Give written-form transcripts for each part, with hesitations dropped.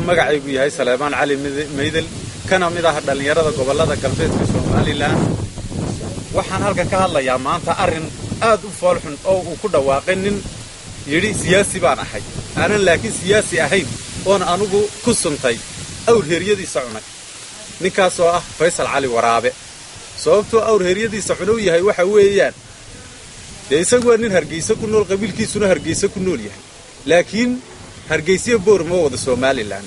Magacaygu yahay Saleebaan Cali Maydel, kana mid ah dhallinyarada gobollada galbeedka Somalilan. Waxaan halkan ka hadlayaa maanta arrin aad u foolxun oo uu ku dhawaaqay nin yidhi siyaasi baan ahay, aanan laakiin siyaasi ahayn, oon anugu ku suntay awr heeryadiisa cunay, ninkaasoo ah Faysal Cali Waraabe. Sababtoo awr heeryadiisa cuna u yahay waxa weeyaan, dee isagu waa nin Hargeysa ku nool, qabiilkiisuna Hargeysa ku nool yahay, laakiin Hargeysiya Boor ma wada Somalilan.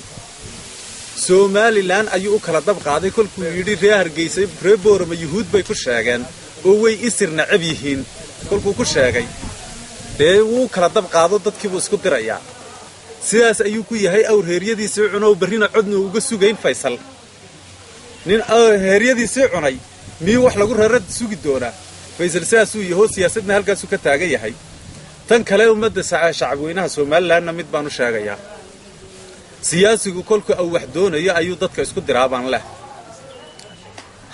Somalilan ayuu u kala dab qaaday kolkuu yidhi ree Hargeysa, ree Boorama Yuhuud bay ku sheegeen oo way isir nacab yihiin. Kolkuu ku sheegay, dee wuu kala dab qaado, dadkiibuu isku dirayaa. Sidaas ayuu ku yahay awr heeryadiisii cunow. Barrina codna uga sugayn Faysal. Nin heeryadiisii cunay miyuu wax lagu rara sugi doonaa? Faysal sidaasuu yahoo, siyaasadna halkaasuu ka taagan yahay. Tan kale, ummadda shacabweynaha Somalilanna mid baan u sheegayaa: siyaasigu kolku au wax doonayo ayuu dadka isku diraa baan leh.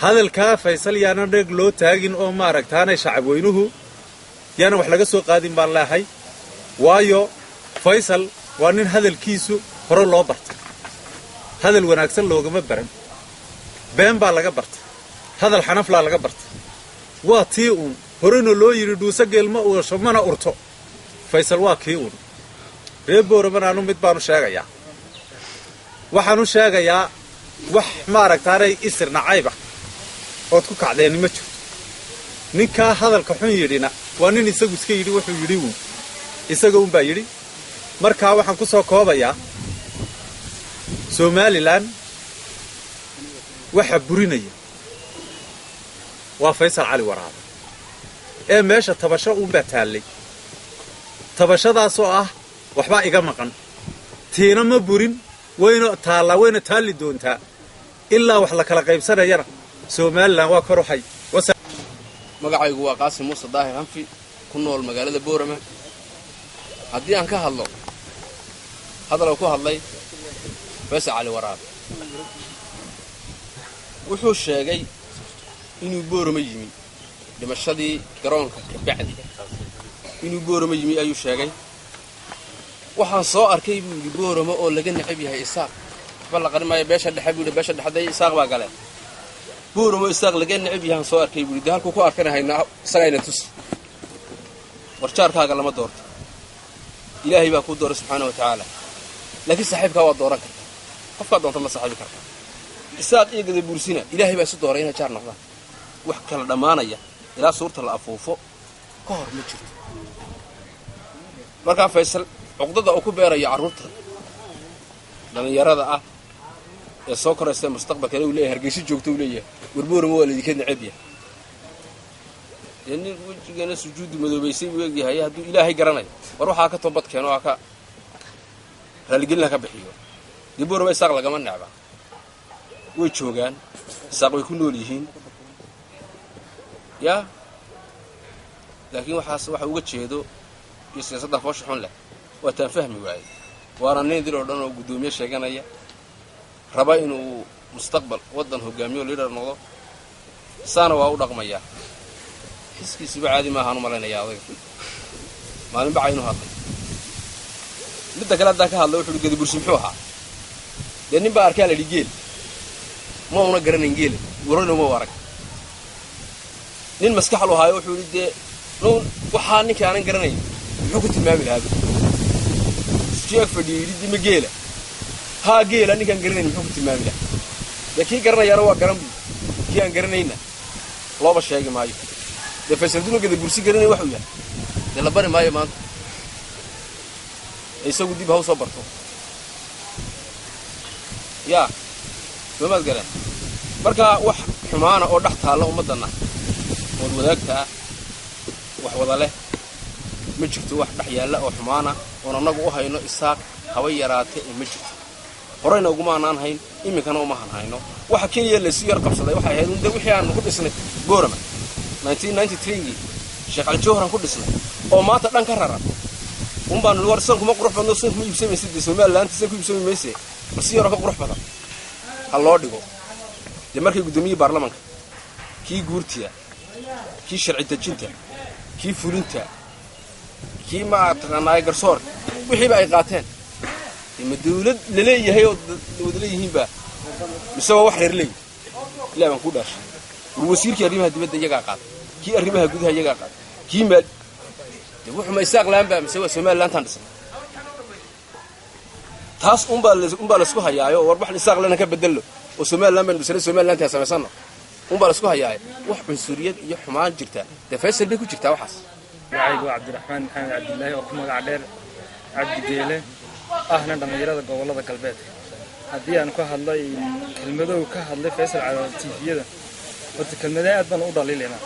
Hadalkaa Faysal yaana dheeg loo taagin oo maaragtaanay shacabweynuhu yaana wax laga soo qaadin baan leehay, waayo Faysal waa nin hadalkiisu hore loo bartay. Hadal wanaagsan loogama baran, been baa laga bartay, hadal xanaflaa laga bartay. Waa tii uun horena loo yidhi dhuuso geelma uasho mana urto. Faysal waa kii uun. Ree Booraman anu mid baanu sheegayaa, waxaanu sheegayaa wax maaragtaanay isir nacayba ood ku kacdeeni ma jirto. Ninkaa hadalka xun yidhina waa nin isagu iska yidhi wuxuu yidhi uun, isaga uunbaa yidhi. Markaa waxaan ku soo koobayaa, Somalilan waxa burinaya waa Faysal Cali Waraabe. Ee meesha tabasho uunbaa taallay, tabashadaasoo ah waxbaa iga maqan. Tiina ma burin, wayna taallaa, wayna taalli doontaa ilaa wax la kala qaybsanayana. Somalilan waa kor uxay. Magacaygu waa Qaasim Muuse Daahir Hanfi, ku nool magaalada Boorama. Haddii aan ka hadlo hadaloo ku hadlay Faysal Cali Waraabe, wuxuu sheegay inuu Boorama yimi dhimashadii garoonka kabacdi. Inuu Boorama yimi ayuu sheegay. Waxaan soo arkay buu yidhi Boorama oo laga necab yahay Isaaq. Waxba la qarin maayo, beesha dhexe buu yidhi, beesha dhexday Isaaq baa galeen. Booramo Isaaq laga necab yahaan soo arkay buu yidhi. Dee halkuu ku arkana haynaa, isagayna tus. Warjaarkaaga lama doorto, Ilaahay baa kuu dooray subxaana wa tacaala, laakiin saaxiibkaa waa dooran kartaa, qofkaa doonta la saaxiibi kartaa. Isaaq iyo Gadabuursina Ilaahay baa isu dooray inay jaar noqdaan. Wax kala dhammaanaya ilaa suurta la afuufo ka hor ma jirto. Markaa Faysal cuqdada uu ku beerayo carruurta dhallinyarada ah ee soo koraysa mustaqbalkale uu leeyahay, Hargeysa joogta, uu leeyahay war Boorama waa laydinka necab yahay. Dee nin wejigana sujuuddu madoobaysay buu egyahay. Hadduu Ilaahay garanayo, war waxaa ka toobad keeno, ha ka raaligelin, ha ka bixiyo. Dee Boorama Isaaq lagama necba, way joogaan, Isaaq way ku nool yihiin yaa. Laakiin waxaas waxa uga jeedo iyo siyaasadda foosha xun leh waa taan fahmi waayey. Waana nin dil oo dhan oo guddoomiye sheeganaya, raba inuu mustaqbal waddan hogaamiyo, liidar noqdo, saana waa u dhaqmayaa. Xiskiisuba caadi maahaan u malaynayaa adaga maalin baca inuu hadlay. Midda kale haddaan ka hadlay, wuxu uhi Gadabursi muxuu ahaa? Dee nin baa arkaa la yidhi geel, ma una garanayn geela, warana uma arag. Nin maskaxlu ahaayo wuxuu yidhi dee nun waxaa ninkii aanan garanayn muxuu ku tilmaami lahaaba? Iskii ag fadhiyo yidhi dima geela, haa geela ninkaan garanayn muxuu ku tilmaami lahaa? Dee kii garanayaana waa garan buu, kii aan garanayna looba sheegi maayo. Dee Faysal duna Gadabursi garanay waxuu yahay dee la bari maayo maanta, isagu dib ha u soo barto. Yaa soomaad garan? Marka wax xumaana oo dhex taalla ummaddanna ood wadaagta ah, wax wada leh ma jirto. Wax dhex yaalla oo xumaana oon annagu u hayno Isaaq haba yaraate ee ma jirto. Horeyna uguma anaan hayn, iminkana umahan hayno. Waxa keliya laysu yar qabsaday waxay ahayd un dee wixii aanu ku dhisnay Boorama 1993gii Sheekh Cali Jawharan ku dhisnay oo maanta dhan ka raran un baanu war san kuma qurux badno, san kuma iibsamaysa. Dee Somalilaanta san ku iibsami mayse, bal si yaroo ka qurux badan ha loo dhigo. Dee markay guddoomiyihii baarlamanka, kii guurtiya, kii sharci dejinta, kii fulinta, kii ma taqaanaaye garsoorka, wixiiba ay qaateen, Ma dawlad laleeyahay oo wada leeyihiinba mise waa wax reer leeyihi? Ilah baan ku dhaashay, war wasiirkii arrimaha dibadda iyagaa qaatay, kii arrimaha gudaha iyagaa qaatay, kii maal de wuxuu ma Isaaq laan baa mise waa Somalilantaan dhisnay? Taas unbaa laisku hayaayo. War wax Isaaq lana ka bedello oo Somaliland baynu dhisnay, Somalilantaa samaysano unbaa laisku hayaayo. Wax cunsuriyad iyo xumaan jirta dee Faysal bay ku jirtaa waxaas. Magacaygu waa Cabdiraxmaan Maxamed Cabdilaahi oo ku magac dheer Cabdi Geele, ahna dhallinyarada gobollada galbeedka. Haddii aan ka hadlay kelmadow ka hadlay Faysal Cali TV-yada, horta kelmadaha aad baan u dhaliilaynaa.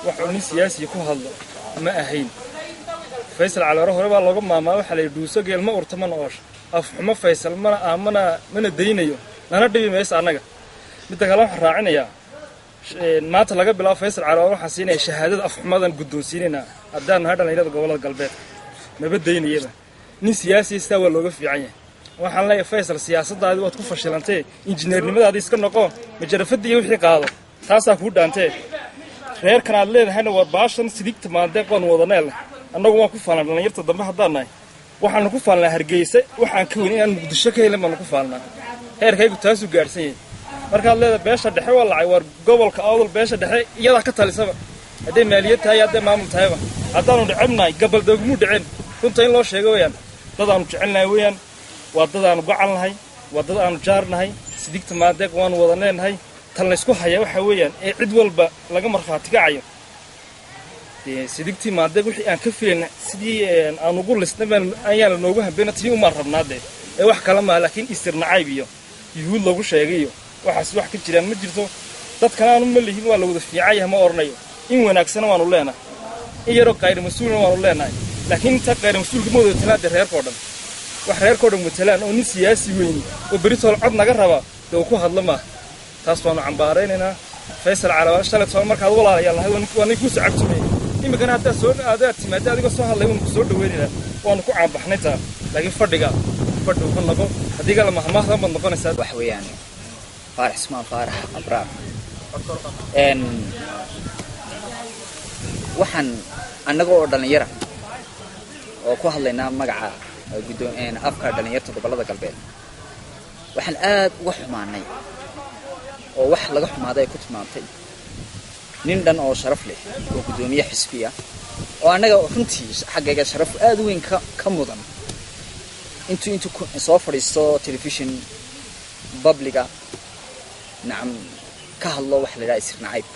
Wax uu nin siyaasiya ku hadlo ma ahayn. Faysal Cali hore baa looga maamaa, waxaa la yidhi dhuuso geel ma urto mana oosho. Afxumo Faysal mana daynayo, nana dhibi mayso annaga. Midda kale waxaan raacinayaa, maanta laga bilaabo Faysal Cali waxaan siinaya shahaadada afxumadan guddoonsiinaynaa haddaan nahay dhallinyarada gobollada galbeedka. Maba daynayaba, nin siyaasi sidaa waa looga fiican yahay. Waxaan leeyahay Faysal, siyaasadaadii waad ku fashilantee, injineernimadaadii iska noqo, majarafadii iyo wixii qaado, taasaa kuu dhaantee. Reerkan aad leedahayna waa baashan sidigta maandeeq waanu wadaneel. Annagu waan ku faalnaa dhallinyarta dambe haddaan nahay, waxaanu ku faalnaa Hargeysa, waxaan ka weyn inaan Muqdisho ka helin baanu ku faalnaa. Heerkaygu taasuu gaadhsan yahay. Markaad leedahay beesha dhexe waa lacay, waar gobolka Awdal beesha dhexe iyadaa ka talisaba, hadday maaliyad tahay, hadday maamul tahayba. Haddaanu dhecebnahay gabaldogmuu dhecen, runta in loo sheego weeyaan. Dad aanu jecelnahay weeyaan, waa dad aanu gacannahay, waa dad aanu jaarnahay. Sidigta maadeeq waanu wada leenahay. Tan laysku hayaa waxaa weeyaan ee cid walba laga markhaati kacayo, dee sidigtii maadeeq wixii aan ka filayna sidii aan ugu lisnay baan ayaan lanoogu hambeyna, tii umaan rabnaa dee, ee wax kale maaha. Laakiin isir nacayb iyo yuhuud lagu sheegay iyo waxaas wax ka jiraan ma jirto. Dadkana aanu ma lihin waa la wada fiican yahay ma oranayo. In wanaagsana waanu leenahay, in yaroo qayr mas-uulna waanu leenahay, laakiin intaa qayr mas-uulka ma wada matalaan dee reerkao dhan. Wax reerkao dhan matalaan oo nin siyaasi weyni oo beritool cod naga raba dee uu ku hadlo maaha. Taas waanu cambaaraynaynaa. Faysal Cali, shalay toban markaad walaalayaal nahay waa nin kuusoo cagtumay, iminkana haddaad soo haddaad timaada adigoo soo hadlay waanu ku soo dhaweynaynaa, waanu ku caanbaxnay taa. Laakiin fadhiga fadhi uga noqo, haddii kale mahmaahdan baad noqonaysaa. Waxa weeyaan Faarax Ismaan Faarax Abraar. Waxaan annaga oo dhallinyara oo ku hadlaynaa magaca afka dhallinyarta gobollada galbeed, waxaan aad uga xumaanay oo wax laga xumaaday ay ku tilmaamtay nin dhan oo sharaf leh oo guddoomiye xisbiya oo annaga runtii xaggayga sharaf aad u weyn ka mudan, intuu soo fadhiisto telefishin babliga, nacam, ka hadlo waxa la yidhaha isir nacayb.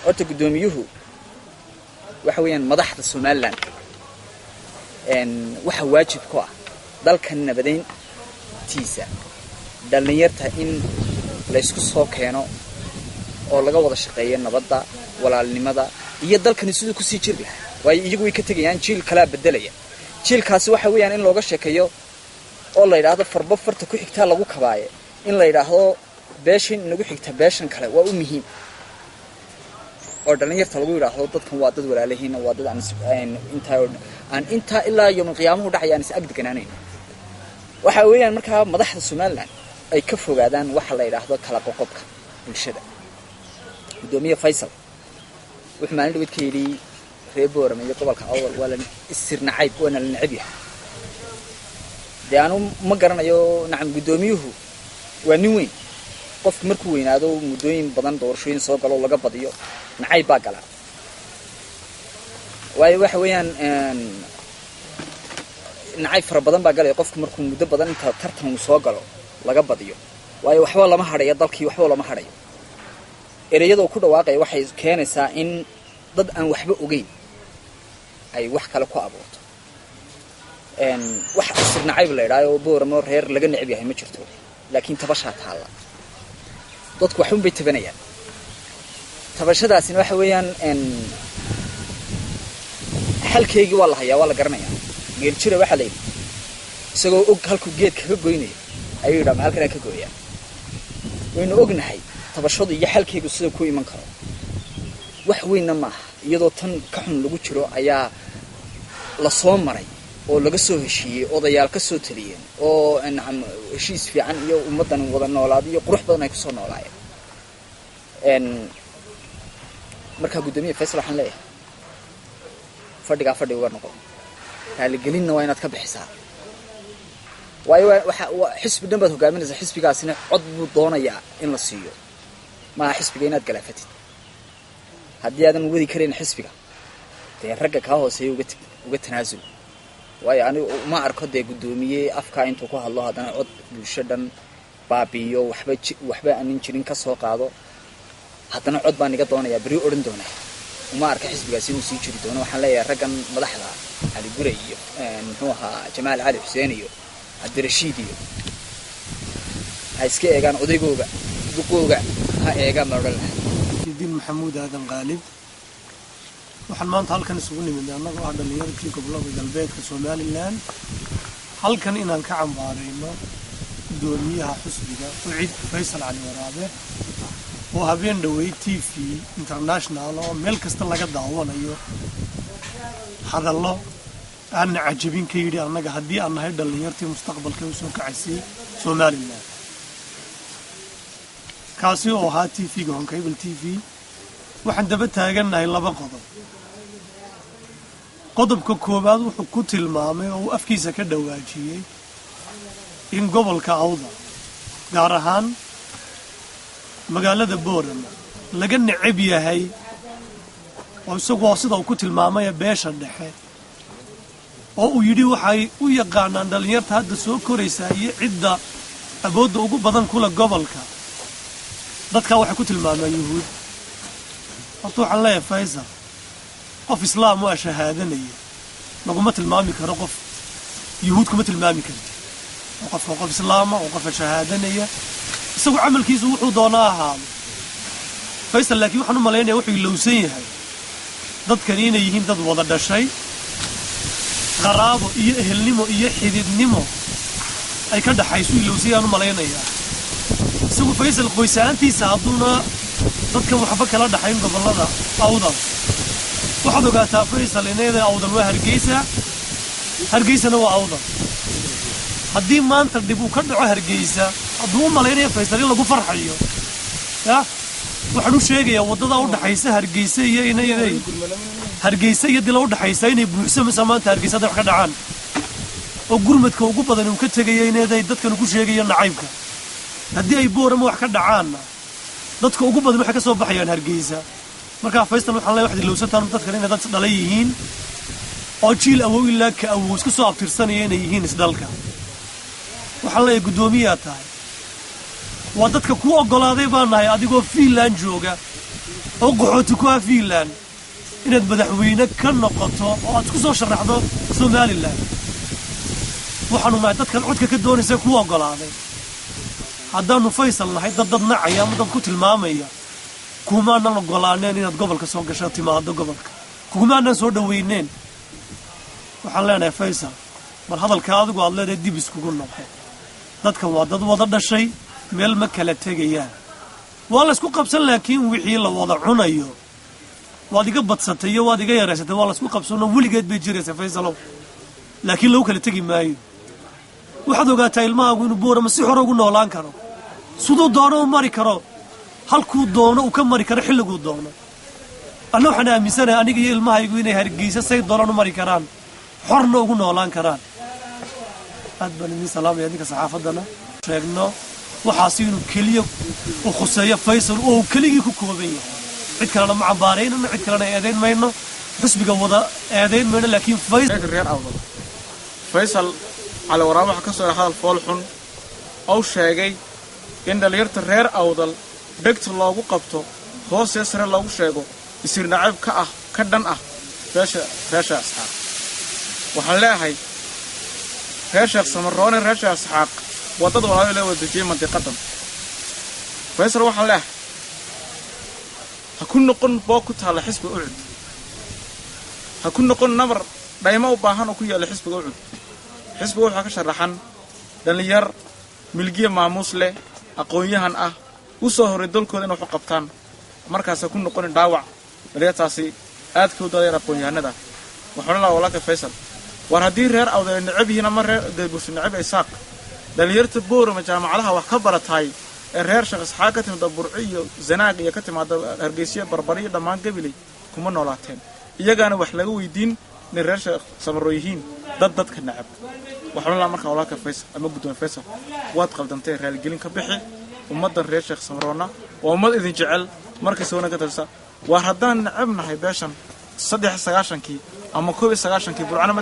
Horta guddoomiyuhu waxa weeyaan madaxda Somaliland, waxa waajib ku ah dalkan nabadeyntiisa dhallinyarta in laysku soo keeno oo laga wada shaqeeyo nabadda, walaalnimada iyo dalkani siduu kusii jiri lahaa. Waayo iyagu way ka tegayaan, jiil kalaa bedelaya. Jiilkaasi waxa weeyaan in looga sheekeeyo oo la yidhaahdo farba farta ku xigtaa lagu kabaaye, in la yidhaahdo beeshan inagu xigta beeshan kale waa u muhiim, oo dhallinyarta lagu yidhaahdo dadkan waa dad walaalahiina, waa dad aan intaa aan intaa ilaa yawmal qiyaamuhu dhacaya aan is ag deganaanayn. Waxa weeyaan markaa madaxda Somaliland ay ka fogaadaan waxa la yidhaahdo kala qoqobka bulshada. Guddoomiye Faysal wuxuu maalin dhaweyd ka yidhi reer Boorama iyo gobolka Awdal waa la isir nacayb, waana la necab yahay. Dee anu ma garanayo, nacam, guddoomiyuhu waa nin weyn. Qofku markuu weynaado, muddooyin badan doorashooyin soo galo, laga badiyo, nacayb baa gala. Waayo waxa weeyaan nacayb fara badan baa galaya qofku markuu muddo badan inta tartan uu soo galo laga badiyo. Waayo waxba lama hadhayo dalkii, waxba lama hadhayo. Ereyada uu ku dhawaaqaya waxay keenaysaa in dad aan waxba ogeyn ay wax kale ku abuurto. Wax isir nacayb la idhaayo Booramo reer laga necab yahay ma jirto, laakiin tabashaa taalla. Dadku waxun bay tabanayaan. Tabashadaasina waxa weeyaan xalkeygii waa la hayaa, waa la garanayaa. Geeljira waxaa la yidhi isagoo og halkuu geedka ka goynayo ayuu yidhaha ma halkanaan ka gooyaa. Waynu ognahay tabashadu iyo xalkeygu sida ku iman karo. Wax weynna maaha, iyadoo tan ka xun lagu jiro ayaa la soo maray oo laga soo heshiiyey, odayaal ka soo taliyeen oo nacam heshiis fiican iyo ummaddan wada noolaad iyo qurux badan ay kusoo noolaayeen. Markaa guddoomiye Faysal waxaan leeyahay fadhigaa fadhi uga noqo, raaligelinna waa inaad ka bixisaa. Waayo waxa xisbi dhan baad hogaaminaysaa, xisbigaasina cod buu doonayaa in la siiyo, maaha xisbiga inaad galaafatid. Haddii aadan wadi karayn xisbiga, dee ragga kaa hooseeya uga tanaasul. Waayo anigu uma arko dee guddoomiye afkaa intuu ku hadlo haddana cod bulsho dhan baabiiyo, waxba aanin jirin ka soo qaado, haddana cod baan iga doonayaa beri odhan doonaa. Uma arka xisbigaasi inuu sii jiri doono. Waxaan leeyahay raggan madaxda, Cali Gure iyo muxuu ahaa Jamaal Cali Xuseen iyo Cabdirashiid iyo, ha iska eegaan odaygooga, duqooga ha eegaan baan odhan lahaa. Diin Maxamuud Aadan Qaalib. Waxaan maanta halkan isugu nimid annagoo ah dhallinyartii gobolada galbeedka Somaliland halkan inaan ka cambaarayno guddoomiyaha xusbiga UCID, Faysal Cali Waraabe, oo habeen dhowey TV international oo meel kasta laga daawanayo hadallo aanna cajabin ka yidhi annaga haddii aan nahay dhallinyartii mustaqbalka u soo kacaysay Somaliland, kaasi oo ahaa TV-ga Horn Cable TV. Waxaan daba taagannahay laba qodob. Qodobka koowaad, wuxuu ku tilmaamay oo uu afkiisa ka dhawaajiyey in gobolka Awdal, gaar ahaan magaalada Boorama, laga necab yahay, oo isagoo sida uu ku tilmaamaya beesha dhexe, oo uu yidhi waxay u yaqaanaan dhallinyarta hadda soo koraysaa iyo cidda awoodda ugu badan kula gobolka, dadkaa waxay ku tilmaamaan Yuhuud. Horta waxaan leeyahay Faysal, qof Islaam u ashahaadanaya laguma tilmaami karo qof Yuhuud, kuma tilmaami karti. Oo qofka qof Islaama oo qof ashahaadanaya, isagu camalkiisu wuxuu doonaa ahaado Faysal, laakiin waxaan u malaynaya wuxuu ilowsan yahay dadkani inay yihiin dad wada dhashay, qaraabo iyo ehelnimo iyo xididnimo ay ka dhaxayso ilowsayaan u malaynayaa. Isagu Faysal qoysahaantiisa hadduuna dadkan waxba kala dhaxayn gobollada Awdal, waxaad ogaataa Faysal inayda Awdal waa Hargeysa, Hargeysana waa Awdal. Haddii maanta dhib uu ka dhaco Hargeysa, hadduu u malaynaya Faysal in lagu farxayo, ya waxaan u sheegayaa waddada u dhaxaysa Hargeysa iyo inayday Hargeysa iyo Dila u dhaxaysa inay buuxsamaysa maanta Hargeysa hadday wax ka dhacaan, oo gurmadka ugu badan uu ka tegayo inayday dadkan ugu sheegayo nacaybka. Haddii ay Boorama wax ka dhacaanna, dadka ugu badan waxay ka soo baxayaan Hargeysa. Markaa Faysal waxaan leeyahay, waxaad ilowsantaan dadkan inay dad dhalay yihiin, oo jiil awow ilaa ka awow isku soo abtirsanaya inay yihiin isdhalka. Waxaan leeyahay, guddoomiyaa tahay, waa dadka kuu oggolaaday baan nahay adigoo Fiinland jooga oo qaxooti ku ah Fiinland inaad madaxweyne ka noqoto oo aad isku soo sharaxdo Somaliland. Waxaanu nahay dadkan codka ka doonaysa kuu oggolaaday. Haddaannu Faysal nahay, dad nacaya ama dad ku tilmaamaya kumaanan oggolaaneen inaad gobolka soo gasho, timaado gobolka kugumaanan soo dhoweyneen. Waxaan leenahay Faysal, bal hadalka adigu aad leedahay dib iskugu noqo. Dadkan waa dad wada dhashay, meel ma kala tegayaan. Waa laysku qabsan, laakiin wixii la wada cunayo, waad iga badsatay iyo waad iga yaraysatay, waa laysku qabsanoo weligeed bay jiraysa Faysalow, laakiin lagu kala tegi maayo. Waxaad ogaataa ilmahaagu inuu Boorama si xore ugu noolaan karo, siduu doono u mari karo, halkuu doono uu ka mari karo, xilliguu doono. Anna waxaan aaminsanahay aniga iyo ilmahaygu inay Hargeysa say doonaan u mari karaan, xorna ugu noolaan karaan. Aad baan idiin salaamaya idinka saxaafaddana. Sheegno waxaasi inuu keliya u khuseeyo Faysal oo uu keligii ku kooban yahay. Cid kalena ma cambaaraynano, cid kalena eedayn mayno, xusbiga wada eedayn mayno, laakiin Faysal. Reer Awdal, Faysal Cali Waraab waxaa ka soo hadal fool xun ou sheegay in dhallinyarta reer Awdal dhegta loogu qabto, hoosee sare loogu sheego isir nacayb ka ah ka dhan ah beesha reer Sheekh Isxaaq. Waxaan leeyahay reer Sheekh Samaroone, reer Sheekh Isxaaq waa dad walaalo la wada dejiyey mandiqadan. Faysal waxaan leeyahay, ha ku noqon boog ku taalla xisbiga UCID, ha ku noqon nabar dhaymo u baahan oo ku yaalla xisbiga UCID. Xisbiga waxaa ka sharaxan dhallinyar milgiya maamuus leh, aqoon-yahan ah, u soo horay dalkooda inay wax u qabtaan. Markaas ha ku noqonin dhaawac dhalinyartaasi aadka u daadayar aqoon-yahanada. Waxaan lahaa walaalka Faysal, war haddii reer Awdal ay necab yihiin ama reer Gadabuursi necab Isaaq, dhalinyarta Boorama jaamacadaha wax ka barataay ee reer Sheekh Isxaaq ka timaada Burco iyo Zanaag iyo ka timaada Hargeysiya, Barbari iyo dhammaan Gabiley kuma noolaateen. Iyagaana wax laga weydiin inay reer Sheekh Samaro yihiin dad dadka necab. Waxaan lahaa markaa walaalka Faysal ama gudoomiye Faysal, waad qaldantay, raaligelin ka bixi. Ummaddan reer Sheekh Samaroonna waa ummad idin jecel, markasta wana ka talisa. Waar haddaan necab nahay beeshan 93-kii ama 91-kii Burcana.